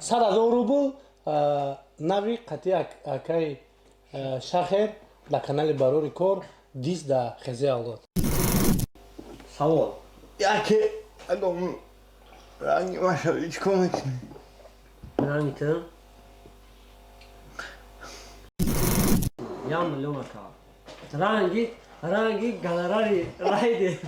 100 000 рубл нави қати акаи Шахер дар канали Барори кор дис да Хезе Авлод. Савол. Яке адом ранги машави чикор мекунӣ? Ранги ту? 1 миллион, ака. Ранги гонорари райди.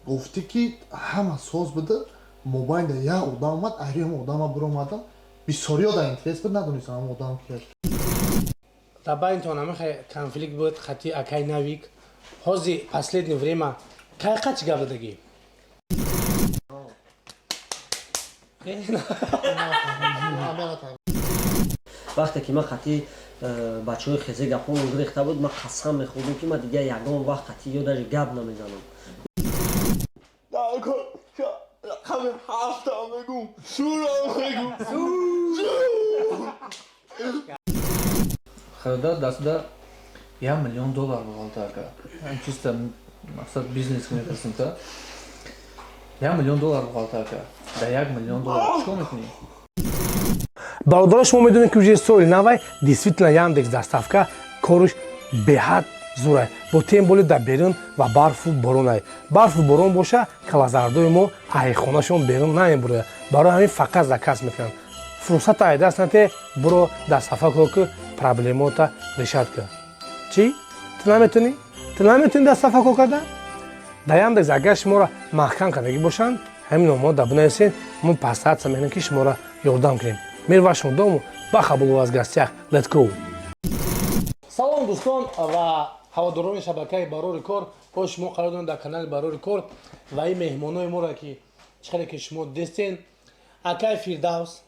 Гуфтӣ, ки ҳама соз буда, мобайнда як одам омад, арём одама биромадам, бисёриё дар интерес буд, надонистам ҳам одам ки аст. Дар байнтон ҳамихе конфликт буд қати акай Навик. Ҳози последнее время кай қачи гап дадагӣ? Вақте ки ман қати бачаҳои Хезе гапҳоам гирехта буд, ман қасам мехӯрдам, ки ман дигар ягон вақт қати ё даже гап намезанам. Дар кор рақами ҳафтам мегум, сурам мегум. Хада дастда 1 миллион доллар буғалта, ака. Чисто мақсад бизнес мепурсим та. 1 миллион доллар буғалта, ака. Да 1 миллион доллар чикор мекунӣ? Бародаро, шумо медонед, ки уже соли навай, действительно Яндекс Доставка корш беҳад зурай, бо тем более дар берун ва барфу боронай. Барфу борон боша, калазардои мо айхонашон берун намебурояд, барои ҳамин фақат заказ мекунанд. Фурсата ай даст нате, буро доставка кор ки, проблемота решать кар. Чӣ, ту наметонӣ? Ту наметонӣ доставка кор карда дар Яндекс? Агар шуморо маҳкам кардагӣ бошанд, ҳамин номҳо дар бинависед, мо постараться мекунем, ки шуморо ёрдам кунем. Мир вашему дому! Баха был у вас в гостях. Let's go! Салом, дӯстон ва ҳаводорони шабакаи Барори кор! Боз шумо қарор дорем дар канали Барори кор ва ин меҳмонои моро, ки чӣ хеле ки шумо дестен, акай Фирдавс.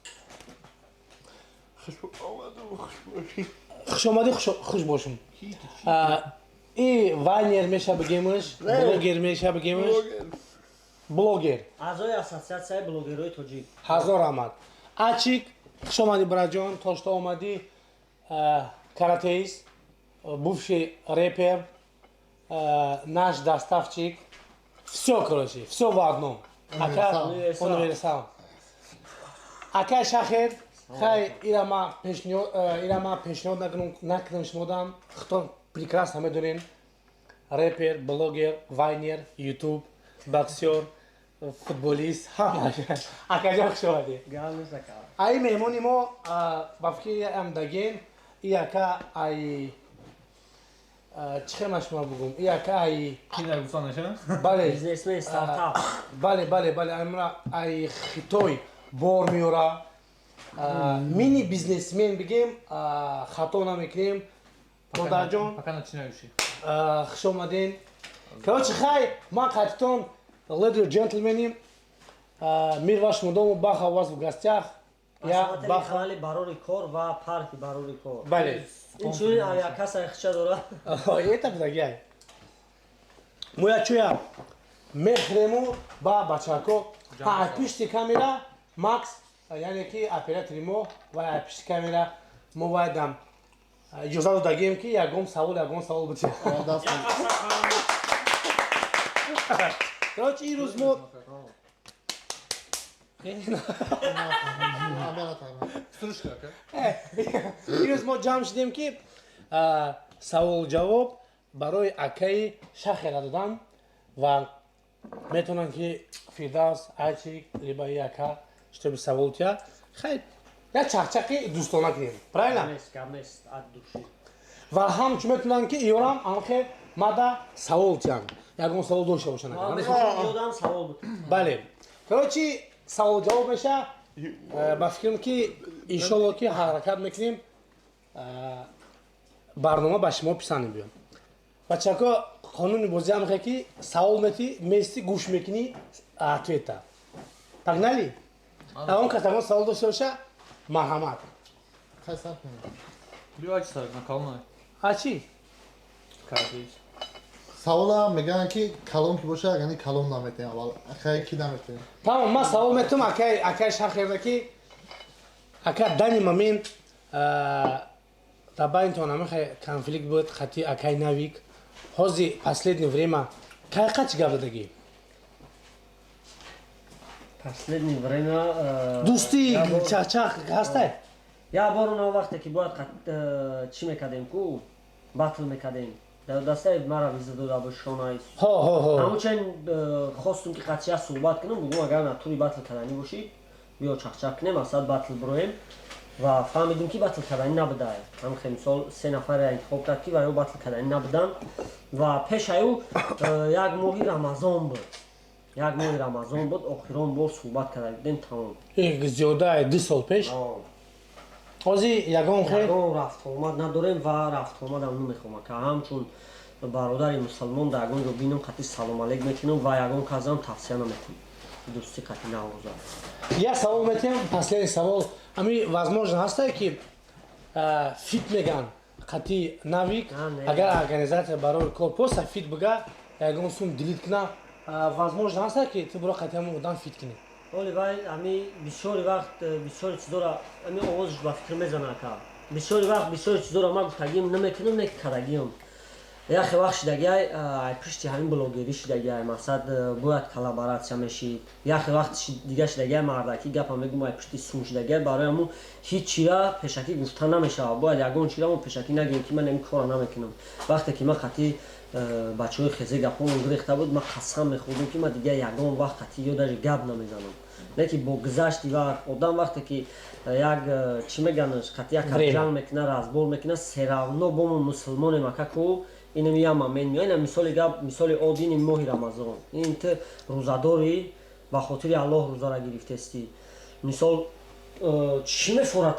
Хушомадӣ, хуш бошум. И вайнер меша бигемш, блогер меша бигемш, блогер. Аъзои Ассотсиатсияи блогерҳои тоҷик. Ҳазор раҳмат. Ачик, хушомадӣ, браҷон, то что омадӣ. Каратеист, бывший рэпер, наш доставщик, все, короче, все в одном. Ака универсал. Акай Шахер, хай, ира ма пешниҳод накунам, шумодам худтон прекрасно медонен: рэпер, блогер, вайнер, ютуб, боксёр, футболист, ҳама. Акаҷон, хушомадӣ. Ай меҳмони мо, ба фикри ам даген, и ака ай чӣ хел шумо бугум, и ака ай бале. Бизнесмен, стартап. Бале, амра ай Хитой бор меёра, мини бизнесмен бигем, хато намекунем. Модарҷон, хуш омаден. Короче, хай, ман қатитон леди джентльмени, мир вашему дому! Баха у вас в гостях. Я Баха канали Барори кор ва парки Барори кор. Бале. Инчунин авиакасса хича дора. Это будагиай. Моя чуя мехрему ба бачако. Ҳа, пишти камера Макс, яъне ки оператори мо, ва пишти камера мо вайдам иҷоза додагием, ки ягон савол битиҳад. Короче, ин рӯз мо ҷамъ шудем, ки савол ҷавоб барои акаи Шахера додам ва метавонанд, ки Фирдавс, Айчик либо и ака, чтобы савол тия. Хай, як чақчақи дӯстона кунем, правильно? Ва ҳамчун метавонанд, ки иёрам амхе мада савол тиям, ягон савол дошта бошанд. Бале, короче, савол ҷавоб меша. Ба фикрам, ки иншолло, ки ҳаракат мекунем, барнома ба шумо писанд мебиёд. Бачако, қонуни бозӣ ҳамхе, ки савол метӣ, мести, гӯш мекунӣ ответа. Погнали! Он кас ягон савол дошта боша, марҳамат. А чӣ? Саволам мегӯянд, ки калон ки боша, яъне калон наметем, аввал акай ки наметем. Тамом, ман савол метум акай Шахерда, ки ака, данный момент дар байнтон ҳамихе конфликт буд қати акай Навик. Ҳози последнее время кай қачи гап дадагӣ? Последнее время Дӯстӣ чахчах ҳастай? Як бор, она вақте ки бояд чӣ мекардем ку, батл мекардем, дар дастаи мара виза дода буд шонай. Ҳамучайн хостум, ки қатъия суҳбат кунам, бугум, агар натури батл карданӣ бошӣ, биё чахчах кунем, асад батл бироем. Ва фаҳмидем, ки батл карданӣ набудай. Ҳамхе мисол се нафаре интихоб кард, ки ва ё батл карданӣ набуданд. Ва пешаи ӯ як моҳи Рамазон буд, як моҳи Рамазон буд, охирон бор суҳбат карда будем, тамом. Зиёда 2 сол пеш. Ҳозир ягон хел? Ягон рафтуомад надорем ва рафтуомадам намехоҳам, ка ҳамчун бародари мусалмон дар ягон ҷо бинам, қатъи салом алейк мекунам ва ягон казам тавсия наметунам дӯстӣ қатъи навоза. Як савол метиҳам, последний савол. Ами возможно ҳастае, ки фит меган қатъи Навик, агар организатсия барои кор просто фит бига, ягон сум делить куна, возможно ҳастае, ки ту биро қатъи ҳамон одам фит кунӣ? Оли вай ами бисёри вақт бисёри чизора ами овозш ба фикр мезана, ка бисёри вақт бисёри чизора ма гуфтагиам намекунам, не кардагиам. Яхе вақт шидагиай, ай пишти ҳамин блогерӣ шидагиай, мақсад бояд коллаборатсия мешид. Яхе вақт дига шидагиай, мардаки гапа мегум, ай пишти сум шидагиай. Барои ҳамун ҳеҷ чира пешакӣ гуфта намешавад. Бояд ягон чира мо пешакӣ нагӯем, ки ман ин кора намекунам. Вақте ки ман қатъи бачаҳои хезе гапҳоам гирехта буд, ман қасам мехӯрдам, ки ман дига ягон вақт қатъи ё даже гап намезанам. Не ки бо гузашти вақт одам вақте ки як чӣ меганаш, қатъи як ҷанг мекуна, разбор мекуна, всё равно бо мо мусулмонем, акаку. Инам як момент меояд. Ина мисоли гап, мисоли оддӣ, ин моҳи Рамазон, ин ту рӯзадорӣ, ба хотири Аллоҳ рӯзара гирифтестӣ. Мисол, чӣ мефорад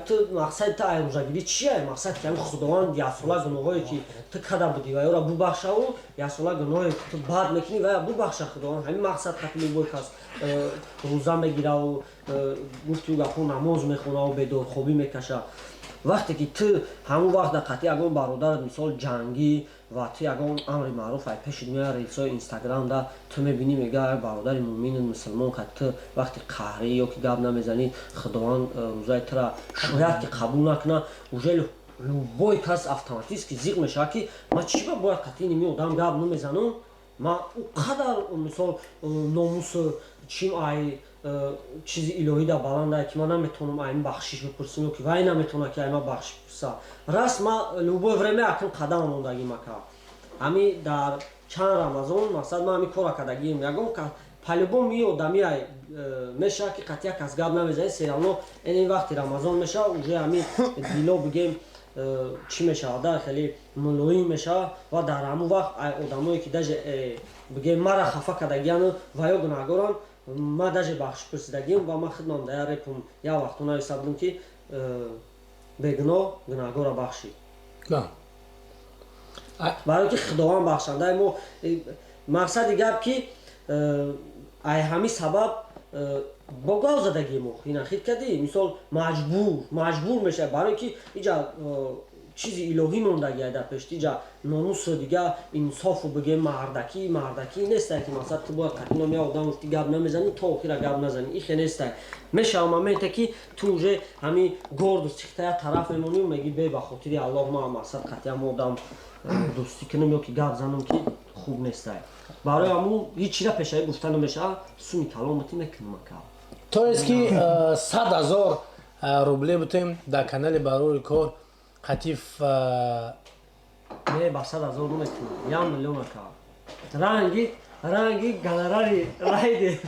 ту? Мақсади ту ай рӯзагирӣ чия? Мақсад ки ҳами Худованд яксола гуноҳое, ки ту када будӣ, ва ёра бубахшаву яксола гуноҳое, ки ту бад мекунӣ, ва бубахша Худованд. Ҳамин мақсад хати любой кас рӯза мегираву гуфту гапҳо, намоз мехонаву бедорхобӣ мекаша. Вақте ки ту ҳамон вақт дар қатъи ягон бародарат, мисол, ҷангӣ ва ту ягон амри маъруф ай пеши меояд, рилсҳои Инстаграмда ту мебинӣ, мега бародари муъмину мусулмон ка ту вақти қаҳрӣ ё ки гап намезанӣ, Худованд рӯзаи тура шояд ки қабул накунад. Уже любой кас автоматически зиқ мешавад, ки ман чӣ ба бояд қатъи ними одам гап намезанам? Ман ӯ қадар, мисол, номусу чим ай чизи илоҳӣ да баланда, ки ман наметавонам айн бахшиш бипурсим ё ки вай наметавонад, ки ай ман бахшиш бипурса. Раст, ма любое время акн қадам мондагим, ака. Ҳами дар чанд Рамазон, мақсад, ман ҳами кора кардагием. Ягон по-любому и одами ай мешавад, ки қатъия кас гап намезанӣ, всё равно ин вақти Рамазон мешавад, уже ҳами дило бигем чӣ мешавад, да хеле мулоим мешавад. Ва дар ҳамон вақт ай одамое, ки даже бигем мара хафа кардагияну ва ё гунаҳгоранд, ма даже бахшиш пурсидагием. Ва ман хидмам дар як репум як вақту нависта будам, ки бегуноҳ гунаҳгорро бахшид, барое ки Худованд бахшандаи мо. Мақсади гап, ки ай ҳамин сабаб бо гав задагии мо ина хит кардӣ, мисол, маҷбур мешавад, барое ки иҷа чизи илоҳӣ мондагия дар пешти, иҷа номусу дига инсофу бигем мардакӣ нестай, ки мақсад ту бояд қатъи номи як одам гуфти гап намезанӣ, то охира гап назанӣ. Ихе нестай. Мешава моменте, ки ту уже ҳами гордость хита як тараф мемонӣ, меги: бе, ба хотири Аллоҳ, ман мақсад қатъиан одам дӯстӣ кунам ё ки гап занам, ки хуб нестай. Барои ҳамун ҳеҷ чира пешавӣ гуфта намешава. Суми каломотӣ мекунам, ака. То есть ки 100 000 рубле бутем дар канали Барори кор қатиф? Не, ба 100 000 наметунам, 1 миллион, ака. Ранги гонорари райде.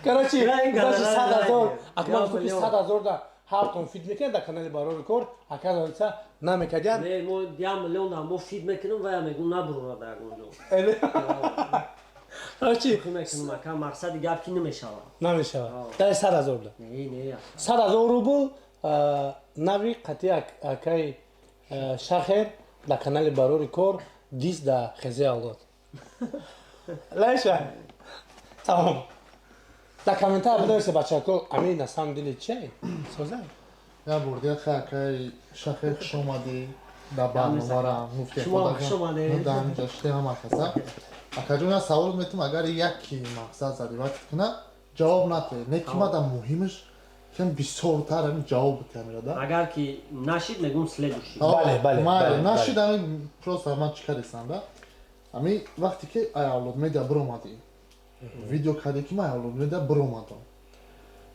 Короче, даже 100 000 акман гуфт, ки 100 000 да ҳартон фит мекунад дар канали Барори кор, оказывается, намекардян. Не, мо 1 миллион да мо фит мекунам ва я мегум набурора дар ягон ҷо. Короче, мекунам, ака. Мақсади гап, ки намешавад. Намешавад дар 100 000 да? Не. 100 000 рубл нави қатъи акаи Шахер дар канали Барори кор дис да хезе авлод лайша. Тамом, дар комментар бинависе, бачако, ами на самом деле чиай созай. Я бурди, акаи Шахер, хуш омадӣ дар барномара. Муфти. Шумо хуш омадед. Дар ҳаминҷа шудем ҳама каса. Акаҷон, як савол метум, агар яки мақсад зариват куна, ҷавоб натед, не ки мада муҳимаш кем бисёртар ҳамин ҷавоб битамирада. Агар ки нашид, мегум следующий. Бале. Нашид, ҳамин просто ман чӣ кардесам да, ҳамин вақте ки ай Авлод Медиа биромадӣ. Видео карде, ки ман Авлод биромадам,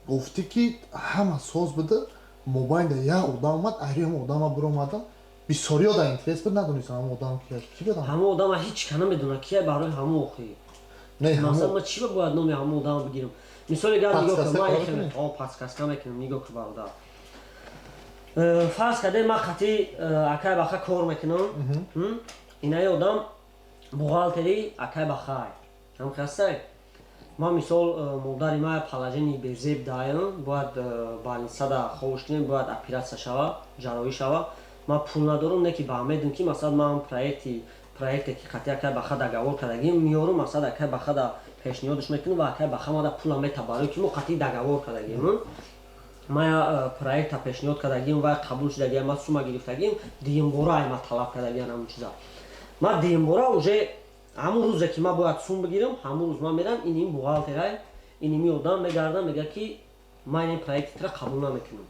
гуфтӣ, ки ҳама соз буда, мобайнда як одам омад, айри ҳама одама биромадам. Бисёриё дар интерес буд, надонистам ҳама одам ки будам. Ҳама одама ҳеч ка намедона кия, барои ҳама охи. Масалан, ман чӣ ба бояд номи ҳама одама бигирам? Мисоли гап, нигоҳ кун, ман подсказка мекунам, нигоҳ кун, бародар. Фарз кардем, ман қати акай Баха кор мекунам. Инаи одам бухгалтери акай Бахай ҳам хастай. Ман, мисол, модари ма положение безеб даям, бояд больницада ховуш кунем, бояд оператсия шава, ҷарроҳӣ шава. Ман пул надорам, не ки ба медум, ки масалан ман проекте ки қати акай Баха договор кардагим меёрам, масалан, акай Бахада пешниҳодш мекунам ва акай Баха мада пула мета, барое ки мо қати договор кардагим. Ма проекта пешниҳод кардагим ва қабул шудагиам, ма сума гирифтагим. Дуюмбора ай ма талаб кардагиам ҳамун чиза. Ма дуюмбора уже ҳамун рӯзе ки ман бояд сум бигирам, ҳамун рӯз ман мерам, ин бухгалтерай, ин ими одам мегардам, мега, ки ман ин проекти тра қабул намекунам.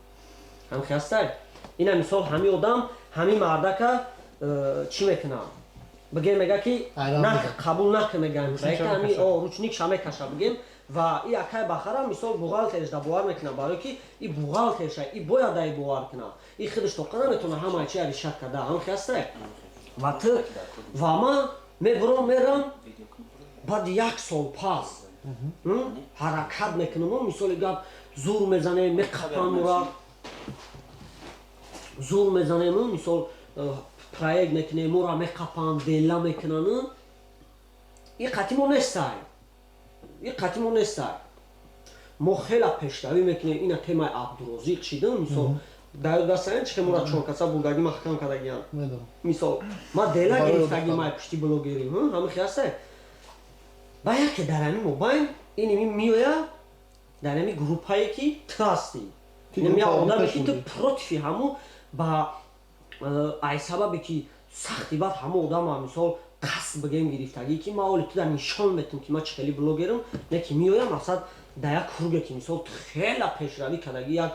Ҳам хастай. Ина, мисол, ҳами одам, ҳами мардака чӣ мекунам, бигем, мега, ки қабул накун, мегам, проекта ҳами ручник ша мекаша, бигем. Ва и акай Бахара, мисол, бухгалтерш да бовар мекунам, барое ки и бухгалтерша, и бояд дай бовар кунам, и худаш тоқа наметавона ҳамаи чи решать карда. Ҳам хастай. Ва ту ва ман мебурам, мерам, баъди як сол пас ҳаракат мекунам, мисоли гап, зур мезанем, меқапам, мура зур мезанем, мисол, проект мекунем, мура меқапам, дела мекунан. И қати мо нестай, и қати мо нестай. Мо хела пешравӣ мекунем. Ина темаи Абдурозиқ шидам, мисол, дар дастаен чихе мора чор каса бурдаги маҳкам кардагиам. Мисол, ма дела гирифтаги, май пушти блогери ҳами хиастай. Ба яке дар ҳами мобайн ин ими меоя, дар ҳами группае ки ту ҳастӣ, як одаме ки ту против и ҳаму ба ай сабабе ки сахти баъд ҳама одама, мисол, қасд бигем гирифтагӣ, ки ман оли туда нишон метам, ки ман чӣ хели блогерам. Не ки меоям, мақсад, дар як круге ки, мисол, ту хела пешравӣ кардагӣ, як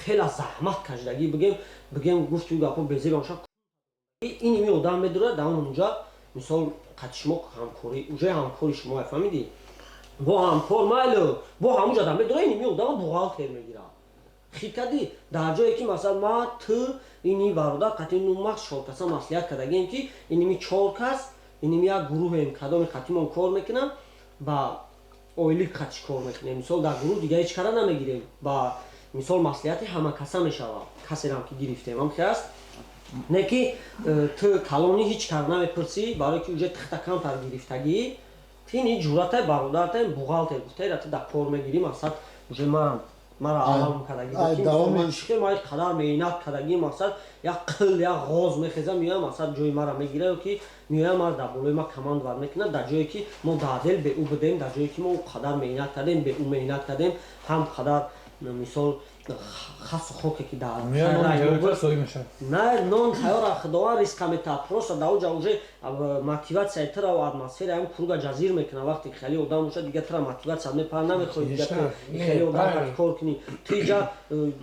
хела заҳмат кашидагӣ, бигем, гуфту гапо безеб ша, ин ими одам медурад дар онҷа, мисол, қати шумо ҳамкорӣ, уже ҳамкори шумо, фаҳмидӣ, бо ҳамкор майлу бо ҳамуҷа да медура, ин ими одама бухгалтер мегирад. Хит кардӣ, дар ҷое ки, масалан, ма, ту, ини бародар қати нумақс чор каса маслиҳат кардагием, ки иними чор кас, иними як гурӯҳем, кадоми қатимон кор мекунам, ба ойлик қатиш кор мекунем. Мисол, дар гурӯҳ дига ҳеҷ кара намегирем, ба мисол маслиҳати ҳама каса мешавад. Касерам ки гирифтем, ҳам ки аст, не ки ту калони ҳеҷ кар намепурсӣ, барое ки уже тихта камтар гирифтагӣ. Тини ҷуръатай бародартай бухгалтер гуфтаира, ту дар кор мегирӣ, мақсад, уже манам мара алам кардагӣ, ма қадар меҳнат кардагӣ, мақсад, як қил, як ғоз мехеза, меоя, мақсад, ҷои мара мегира ё ки меоя, мара дар болои ма командовать мекунад, дар ҷое ки мо дар дел бе ӯ будем, дар ҷое ки мо қадар меҳнат кардем, бе ӯ меҳнат кардем, ҳам қадар, мисол, хасу хоке ки дар на нон тайёра, Худованд ризқа метаҳад. Просто дар оҷа уже мотиватсияи тура ва атмосфера ҳам круга ҷазир мекунад. Вақте хеле одам бошад, дига тура мотиватсия мепара, намехоҳи дига ту хеле одам кор кунӣ. Ту иҷа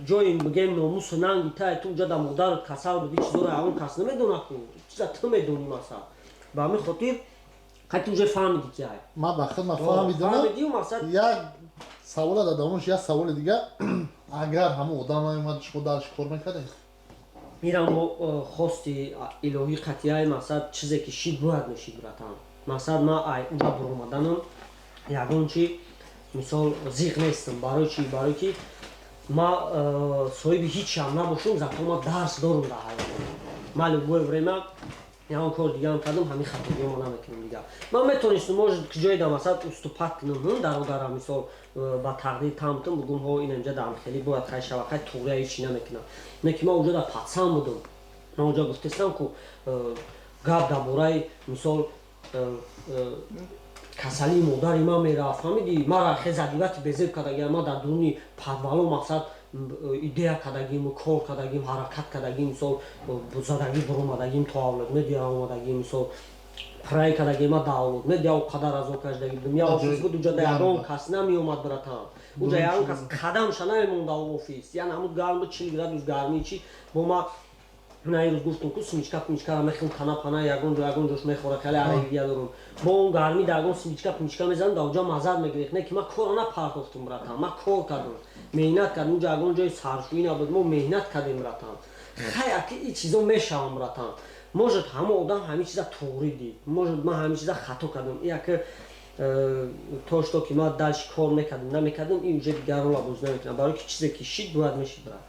ҷои, бигем, номусу нанги тай, ту уҷа дар модарат касал буди, чизоро ягон кас намедонад ку, чиза ту медонӣ. Масалан, ба ҳамин хотир қати уже фаҳмиди ки ай. Ман ба худ ма фаҳмидам. Як савола дар давомаш, як саволи дига: агар ҳамон одам наомад, шумо дарш кор мекардед? Мирам, мо хости илоҳӣ қатъияи, мақсад, чизе ки шид, бояд мешид, братан. Мақсад, ма ай уҷа буромаданам ягон чи, мисол, зиқ нестам. Барои чи? Барое ки ма соҳиби ҳичам набошам, зато ма дарс дорам дар ҳаётам. Ма любое время ягон кор дигаам кардам, ҳамин хатогиҳомо намекунам дигар. Ман метонистам, может, ки ҷое да, масалан, уступать кунам, дародарам, мисол, ба тақдир тамтум, бугум, ҳо, ин инҷа дар хеле бояд хай шава, хай туғрия ҳечи намекунам. Не ки ман уҷо да пацан будам. Ман уҷо гуфтестам ку гап дар бораи, мисол, касалии модари ман мерафт, фаҳмидӣ, мара хе задивати безеб кардагиам. Ман дар дуруни подвало, мақсад, идея кардагим, кор кардагим, ҳаракат кардагим, мисол, задагӣ буромадагим, то Авлод Медиа омадагим, мисол, проект кардагим. Ма да Авлод Медиа қадар азоб кашидагӣ будам. Я офис буд, уҷа да ягон кас намеомад, братан, уҷа ягон кас қадамша намемонда. Офис яъне ҳамун гарм буд, 40 градус гармӣ чи бо ма. На ирӯз гуфтум, ку семечка пимичкара мехӯрм, тана пана ягон ҷо, ягон ҷош мехӯра, хеле аллергия дорум. Бо он гармӣ да ягон семечка пимичка мезанам, да оҷа маззат мегирифт. Не ки ман кора напартохтум, братан, ман кор кардам, меҳнат кардам. Унҷа ягон ҷои саршӯӣ набуд, мо меҳнат кардем, братан. Хай, аки и чизо мешавам, братан. Может, ҳама одам ҳамин чиза туғрӣ дид, может, ман ҳамин чиза хато кардам. Яке то что ки ман дальше кор мекардам, намекардам, ин уже дигар рола боз намекунам, барои ки чизе ки шид, бояд мешид, брат.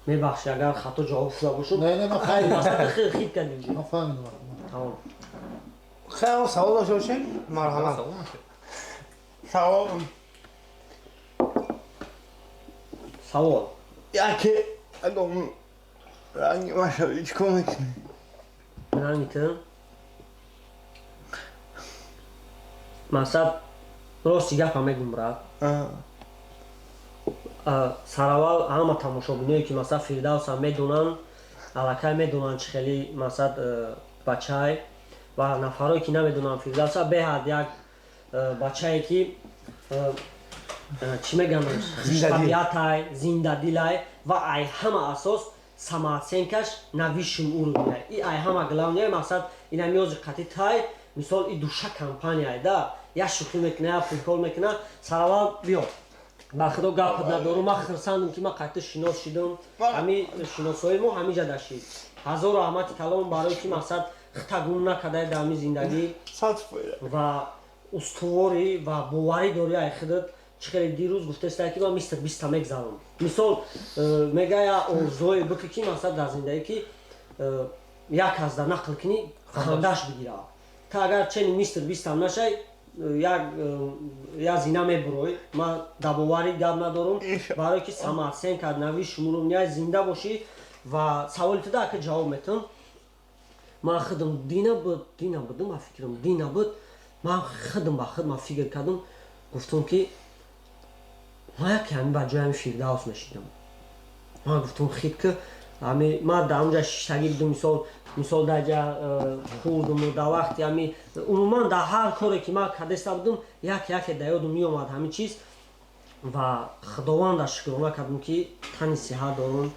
Мебахши, агар хато ҷавоб шуда бошум. Не, не, ман фаҳмидам. Хит кардем. Ман фаҳмидам. Тамом. Хеле савол дошта бошем, марҳамат. Савол. Савол. Яке агом ранги машавӣ чӣ кор мекунӣ? Ранги ту, мақсад, рости гапа мегум, брат. Сараввал ҳама тамошобиное, ки масалан Фирдавса медонанд, аллакай медонанд, чӣ хели масалан бачай, ва нафарое, ки намедонанд Фирдавса, беҳад як бачае, ки чӣ мегӯянд, табиатай, зиндадилай ва ай ҳама асос самооценкаш на высшем уровне. И ай ҳама главное, мақсад, ина миёзи қати тай, мисол, и душа компанияй да як шӯхӣ мекуна, як прикол мекуна. Сараввал биё, ба худо гап надорум, ман хирсандам, ки ман қайта шинос шидам. Ҳами шиносои мо ҳамиҷа дашид. Ҳазору раҳмати калом, барое ки мақсад хита гум накардай дар ҳами зиндагӣ ва устуворӣ ва боварӣ дорӣ ай худат. Чӣ хеле дирӯз гуфтаста, ки ман Мистер Биста мегзарам. Мисол, мега, я орзуое бикӣ, ки мақсад дар зиндагӣ, ки як аз дар нақл кунӣ, хандаш бигира. Та агар чени Мистер Бистам нашай, як зина мебурой. Ман дар боварӣ гап надорум, барое ки самооценка на высшем уровне. Зинда бошӣ. Ва саволи туда ака ҷавоб метам. Ман худам дина буд, дина будум, ба фикрам, дина буд, ман худам ба худ ман фикр кардам, гуфтам, ки ман яке ҳами ба ҷои ҳами Фирдавс мешидам. Ман гуфтам, хит ки ҳами ман дар онҷа шиштагӣ будум, мисол, дар ҷа хурдуму дар вақти ҳами умуман дар ҳар коре, ки ман кардеста будум, як яке дар ёдум меомад ҳамин чиз. Ва худованда шукрона кардам, ки тани сиҳат дорум.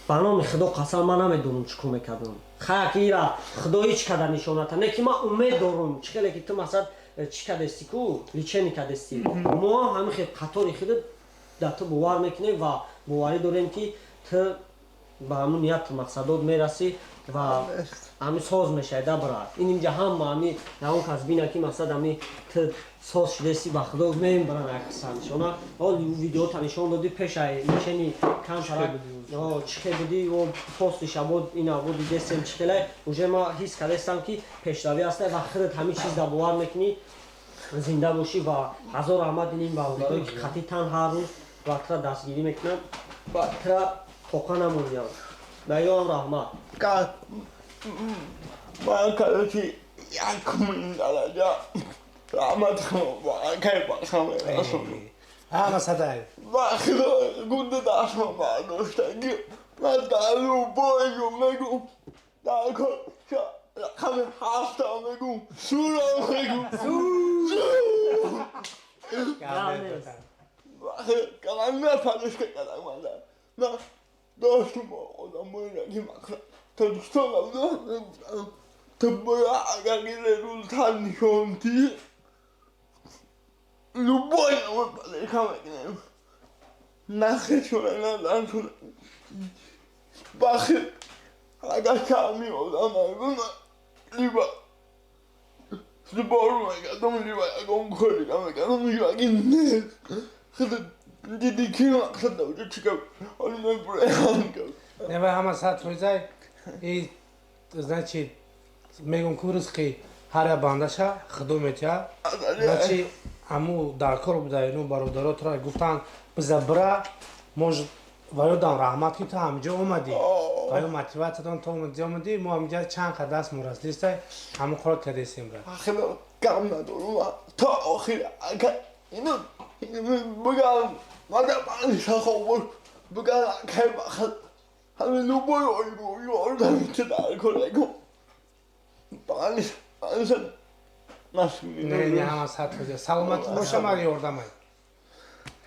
Ба номи худо қасам, ман намедонам, чӣ кор мекардам. Хая, ки ира худо ҳеҷ када нишоната не, ки ман умед дорум. Чӣ хеле ки ту масалан чӣ кардести, ку лечение кардести, мо ҳам ҳамин хел қатори худо дар ту бовар мекунем ва боварӣ дорем, ки ту ба ҳамун нияту мақсадот мерасӣ ва ҳамин соз мешавӣ да, брат. Ин инҷа ҳама ҳами ягон кас бина, ки мақсад ҳами ту соз шудеси, ба худо мембаран як қисса нишона. Ҳол видеота нишон додӣ, пешай лечение камтарак чӣ хел будӣ, пости шабод ина буд, дидесем, чӣ хелай. Уже ма ҳис кардестам, ки пешравӣ ҳаста ва худат ҳамин чиз да бовар мекунӣ. Зинда бошӣ ва ҳазор раҳмат ин бародарое, ки қатъи тан ҳар рӯз ва тура дастгирӣ мекунанд ва тура тоқа намондиям. Ба ёам раҳмат. Ман, короче, якумин дараҷа раҳмат ба акай бахам мерасонам. Ҳама садай. Ба худо гунда дастма бардоштагӣ. Ман дар любой ҷо мегум, дар кор рақами ҳафтам мегум, сурам мегум. Калам нападашка кардам. Ман доштум одамоеро, ки мақсад Тоҷикистон набудам. Ту бояд, агар ки результат нишон дӣ, любой намуд поддержка мекунем, нахешона, назаншона. Бахи агар ками одам нагум, либо сбор мекардам, либо ягон кор дига мекардам, либо ки нест. Худо диди, ки мақсад даоҷа чӣ кар ҳоли мебураям. Не, вай ҳама 100%. И значит, мегум, ку ризқи ҳар як бандаша худо метиҳад. Значит, аму дар кор буда, ину бародаротро гуфтанд, биза бира, может, ва ёдам раҳмат, ки ту ҳамиҷо омадӣ ва ё мотиватсия дон, то омадӣ, омадӣ. Мо ҳамиҷа чанд қа даст мо расидистай, ҳамон кора кардесем, брат. Хеле гам надорум. То охир агар ину бигам, мада ман бигам, акай бахат ҳамин любой ёрдами ки дар кор ягон балиса. Не, не, ҳама 100% саломатӣ боша, ман ёрдамай,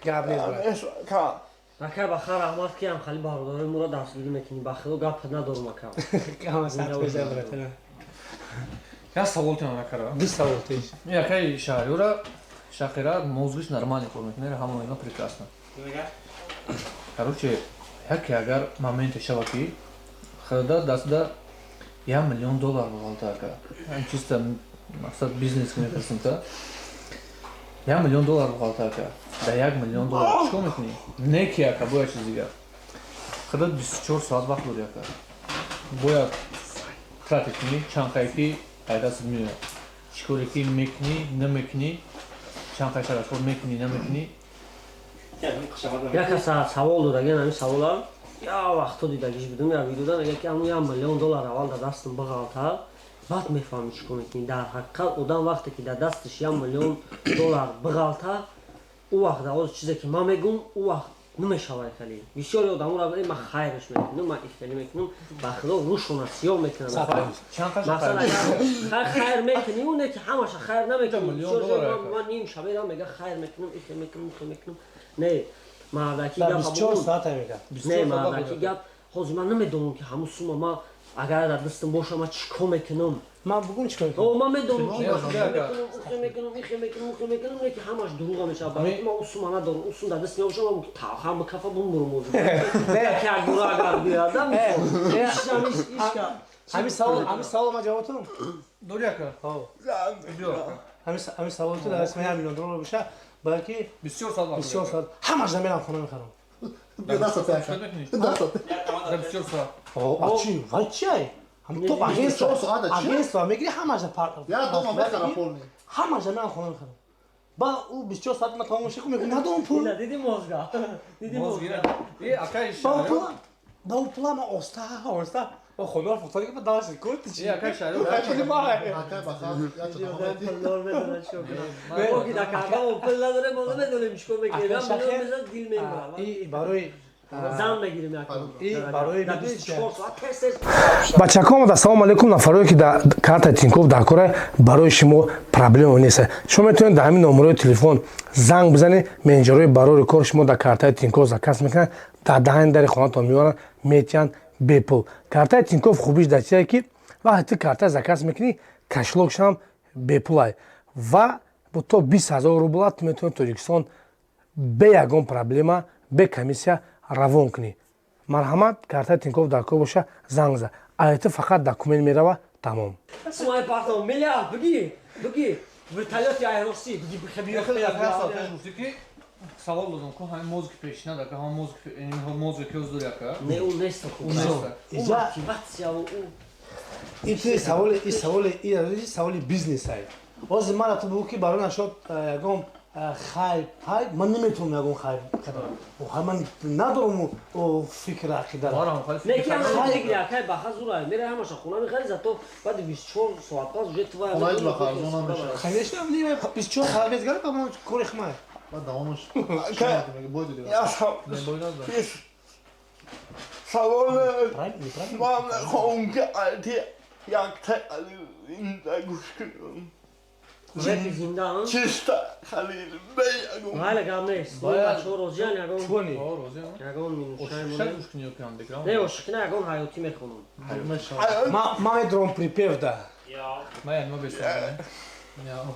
гап нест, брат. Ака, баха раҳмат, ки ҳам хали бародарои моро дастгирӣ мекунӣ. Ба худо, гап надорум, ака. Ҳама сахт меша, братана. Як савол тиам, акара. Ду савол теш. Якаи Шаҳриёра, Шахира мозгиш нормально кор мекунад, ҳама ино прекрасно. Короче, яке агар моменте шава, ки хада дастда 1 миллион доллар буғалта, ака. Чисто мақсад бизнес мепурсим та. 1 миллион доллар буғалта, ака. Да 1 миллион доллар чикор мекунӣ? Не ки, ака, бояд чиз дигар. Хада 24 соат вақт дори, ака. Бояд тратить кунӣ, чанд қае ки айдастат меояд. Чӣ коре ки мекунӣ, намекунӣ, чанд қай расход мекунӣ, намекунӣ? Як каса савол додаган, ҳамин савола я вақто дидагиш будум, я видеода мега, ки ҳамун 1 миллион доллар аввал дар дастам бағалта, баъд мефаҳмӣ чӣ кор мекунӣ. Дар ҳақиқат, одам вақте ки дар дасташ 1 миллион доллар бағалта, ӯ вақт авози чизе ки ман мегӯм, ӯ вақт намешавад. Хеле бисёри одаморо ман хайрш мекунам, ман ихелӣ мекунам, ба худо, рӯшона сиёҳ мекунам. Масалан, хайр мекунӣ, ӯ не ки ҳамаша хайр намекунӣ. Ман ним шаберам мега, хайр мекунам, ихел мекунам, ихел мекунам. Не, мардаки гап, не, мардаки гап. Ҳозир ман намедонам, ки ҳамун сума ман агар дар дастам боша, ман чӣ кор мекунам. Ман бугум, чӣ кор мекунам? Ман медонам, ки мекунам, мекунам, ихе мекунам, ухе мекунам, не ки ҳамаш дурӯға мешавад. Барои ман ӯ сума надорам. Ӯ сум дар даст мебошам, ман ҳам кафа бумбурум. Ки як бура агар биёдам. Ҳамин савол ман ҷавоб тунам. Дори, ака. Ҳамин савол ту дар исми 1 миллион доллар боша, бояд ки 24 соат. 24 соат ҳамаш мерам, хона мехарам. 24 соат. Чи вай, чи топ агентство мегири, ҳамаша ҳамаша мерам, хона мехарам. Ба ӯ 24 соат ма тамом шику мегӯ, надорам пул. Диди мозга, диди мозга. Ба ӯ пула ма оста оста ба хона фуртани ки дальше кор ти чи. Акай Шаҳриёр. Пулдор медонад чикор кунад. Мо ки дар кардамо пул надорем, мо намедонем чикор мекунем. Дил мемурад. Барои зан мегирем. Барои 24 соат тез тез. Бачако омад. Ассалому алайкум. Нафарое ки дар карта Тинькофф дар кора, барои шумо проблема нест. Шумо метавонед дар ҳамин номерои телефон занг бизанед. Менеҷерҳои барори кор шумо дар картаи Тинькофф заказ мекунанд, дар даҳани дари хонатон меоранд, метиҳанд бепул. Картаи Тинькофф хубиш дар чие, ки вақте ту карта заказ мекунӣ, кошелёкшам бепулай ва то 20 000 рубла ту метавонӣ Тоҷикистон бе ягон проблема, бе комиссия равон кунӣ. Марҳамат, картаи Тинькофф дар кор боша, занг зад, ай ту фақат документ мерава, тамом. Сумай партом миллиард буги, буги вертолёти аэроси буги. Ки савол додам ку, ҳамин мозги пешина дака, ҳамин мозги ки оз дори, ака. Не, ӯ нест. Ӯ нест. Ӯ мотиватсия ӯ. Ин чизи саволи, ин саволи, ин саволи бизнесай. Ҳозир мана ту бугӯ, ки барои нашод ягон хайр ҳай, ман наметавонам ягон хайр кардам, ман надорам фикр, ақида. Не ки ҳама фикри акай баха зура мера, ҳамаша хона мехари, зато баъди 24 соат пас уже ту. Конечно, 24 соат мезгарам, ман кори хмай. Баъд давомаш бой додӣ. Савол ман мехоҳам, ки алти якта зинда гӯш кунам. Рэпи зинда. Чисто Халил бе ягон. Майла, гап нест. Бачаҳо розиян, ягон Чуни? Ягон минусшай. Ошиқша гӯш кунӣ ё ки андеграунд? Не, ошиқна, ягон ҳаётӣ мехонам. Ма медорам припев да. Ма яъне ма бесавол.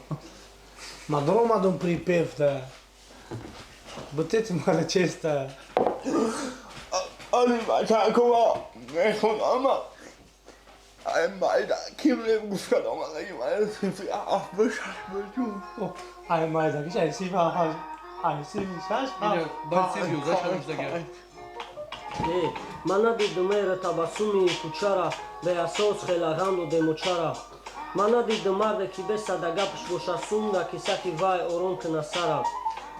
Ма доромадам припев да. Бутети мара честа. Али бачакова мехонам. Ай майда ким гӯш кардам, ай синфи ҳафт шаш буд. Ай майда ки шай синфи ҳафт, ай синфи шаш. Баъд синфи 11 шаш дагар. Не, ман надидам эра табассуми кӯчара, беасос хела ғам додем очара. Ман надидам марде, ки бесада гапш боша, сумда кисаки вай ором кина сара.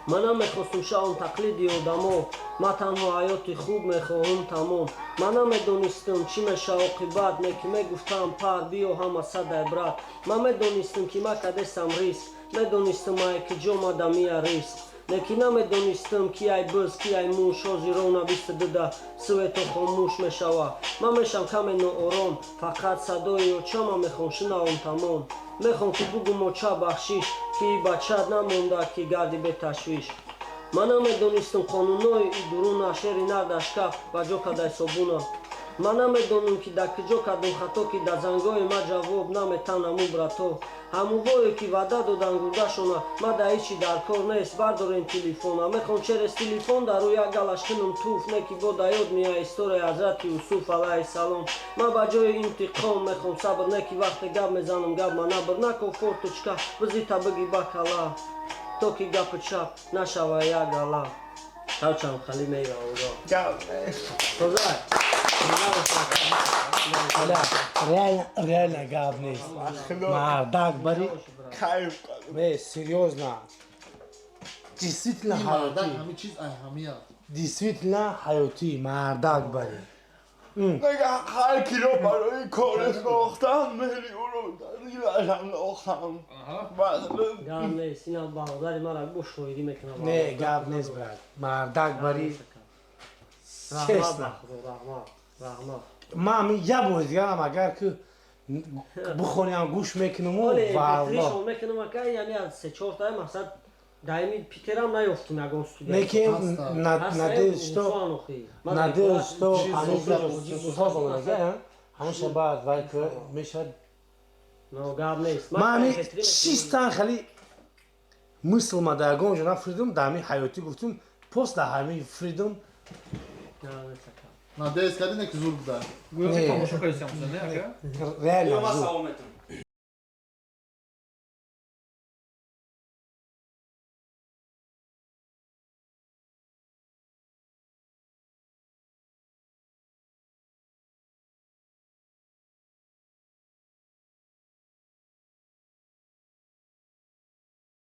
Ман намехостум шавам тақлиди одамо, ман танҳо ҳаёти хуб мехоҳам, тамом. Ман намедонистам, чӣ меша оқибат, не ки мегуфтам пар биё, ҳама садай брат. Ман медонистам, ки ма кадесам риск, медонистам, ай ки ҷо мадамия риск, лекин намедонистам, ки ай биз, ки ай муш. Ҳозирона 22-да свето хомӯш мешава, ман мешам каме ноором, фақат садои очама мехом шунавам, тамом. Мехом, ки бугум: оча, бахшиш, ки бачат намонда, ки гарди беташвиш. Ман намедонистам қонунҳои и дуруна, шери нар дар шкаф ба ҷо кадай собуна. Ман намедонам, ки дар куҷо кардам хато, ки дар зангои ма ҷавоб наметан ҳамун брато, ҳамувое, ки ваъда додан гурдашона. Ма да ҳечи дар кор нест, бардорем телефона. Мехом через телефон дар рӯ як галаш кунам туф, не ки бо да ёд мея историяи ҳазрати Юсуф алайҳиссалом. Ман ба ҷои интиқом мехом сабр, не ки вақте гап мезанам, гап ма набр нако, форточка бизита биги ба кала, то ки гапи чап нашава як гала. Ҳарчанд хали меира онро. Гап нест. Тоза. Реально, реально гап нест, мардак бари. Кайф кардам. Не, серьёзно, действительно. Ин мардак. Ҳаётӣ. Ҳамин чиз ай ҳамия. Действительно, ҳаётӣ, мардак бари. Мега ҳар киро барои коре сохтам, миллионро дар дилаш андохтам. Гап нест, ина бародари мара бо шоирӣ мекунам. Не, гап нест, брат, мардак бари, честно. Раҳмат, раҳмат. Ман ҳамин як бори дигарам агар ки бихоням, гӯш мекунаму валло. Мекунам, ака, яъне аз се чорта мақсад даими Питерам наёфтум ягон студия. Лекин надеюсь, что, надеюсь, что соз омадага, ҳамаша баъд вай ки мешавад. Гап нест. Ман ҳамин чистан хеле мысл ма дар ягон ҷо нафридум, дар ҳамин ҳаётӣ гуфтум, пост дар ҳамин фридум. Надеюсь кардине, ки зур буда. Гӯё ки тамошо кардисам, не, ака? Реально. Ё ман зур. Салом метам.